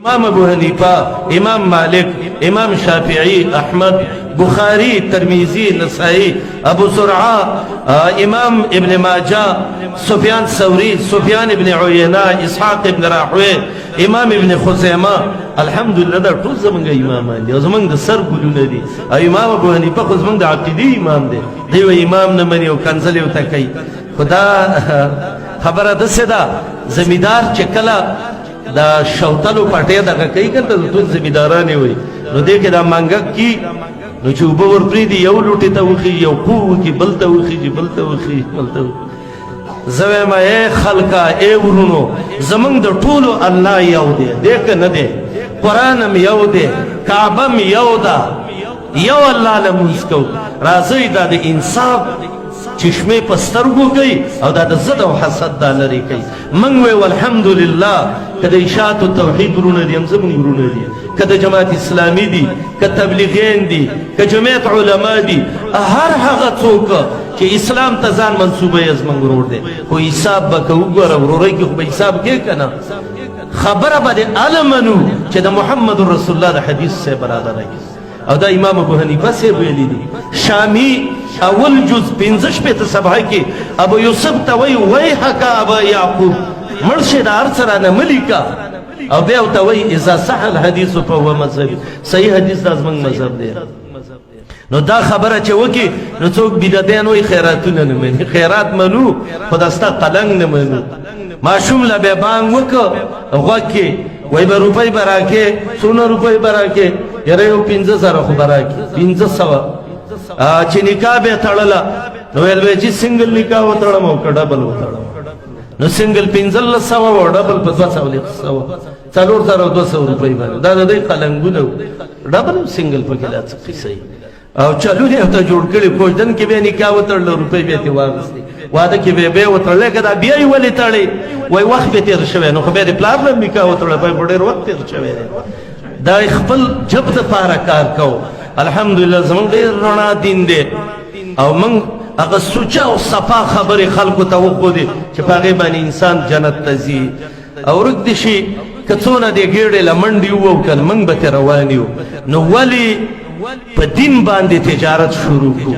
امام ابو حنیفه، امام مالک، امام شافعی، احمد، بخاری، ترمیزی، نسائی، ابو زرعه، امام ابن ماجه، سفیان ثوری، سفیان ابن عینه، اسحاق ابن راحوی، امام ابن خزیمه. الحمدلله دا ټول زمونږ امامان دي او زمونږ د سر ګلونه دي. او امام ابو حنیفه خو زمونږ د عقیدې امام دی. دی امام نه مني او کنځلې ورته کوي. خو دا خبره داسې ده، زمیندار چې کله دا شوتلو پټې دغه کوي که نه، ټول زمینداران یې وي، نو دې کې دا منګک کی، نو چې اوبه ورپرېږدي یو لوټې ته وخېږي، یو قو وکړي بل ته وخېږي، بل ته وخېږي، بل ته وخېږي. زه وایم ای خلکه، ای ورونو، زمونږ د ټولو الله یو دی، دی که نه دی؟ قرآن هم یو دی، کعبه هم یو ده، یو الله له مونځ کوو. راځئ دا د انصاف چشمې په سترګو کوي او دا د ضد او حسد دا لرې کوي. موږ وایو الحمدلله که د اشاعت توحید ورونه دي هم زموږ ورونه دي، که د جماعت اسلامي دي، که تبلیغیان دي، که جمعیت علما دي، هر هغه څوک چې اسلام ته ځان منسوبوي زموږ ورور دی. خو حساب به که وګوره ورورۍ کې خو به حساب کې که نه، خبره به دې هله منو چې د محمد رسول الله د حدیث سره برابره کړي. او دا امام ابو حنیفه صاحب ویلي دي، شامی اول جز 65 صفحه کې ابو یوسف ته وایي ویحک ابا یعقوب، مړ شې دا هر څه رانه مه لیکه. او بیا ورته وایي اذا صح الحدیث فهو مذهبي، صحیح حدیث دا زموږ مذهب دی. نو دا خبره چې وکي نو څوک بدعتیان وایي خیراتونه نه مني، خیرات منو خو دا ستا قلنګ نه منو. ماشوم له بیا بانګ وکړ غوږ کې وای به روپۍ به راکې، څونه روپۍ به راکې؟ یاره یو 5000 خو به راکې، 500. چې نکاح به یې تړله نو ویل به یې چې سنګل نکاح وتړم او که ډبل وتړم؟ نو سنګل 1500 او ډبل په 240، 4200 روپۍ باندې. دا د دوی قلنګونه وو، ډبل او سنګل پکې لا څه قصه. او چلونه یې ورته جوړ کړي، کوژدن کې به یې نکاح وتړله، روپۍ به یې ترې واخیستې، واده کې به یې بیا وتړله. که دا بیا یې ولې تړې؟ وایي وخت به تېر شوی، نو خو بیا د پلار له نکاح وتړله، بیا خو ډېر وخت تېر شوی دی. دا خپل جب دپاره کار کو. الحمدلله زمونږ ډېر رڼا دین دی او موږ هغه سوچه او صفا خبرې خلکو ته وښودې چې په هغې باندې انسان جنت ته ځي. او ورک دې شي که څونه دې ګېډې له منډې وو که نه، موږ به ترې روان یو. نو ولې په دین باندې تجارت شروع کو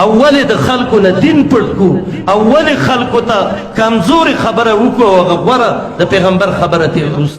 او ولې د خلکو نه دین پټ کو او ولې خلکو ته کمزورې خبره وکړو او هغه غوره د پیغمبر خبره ترې وروسته؟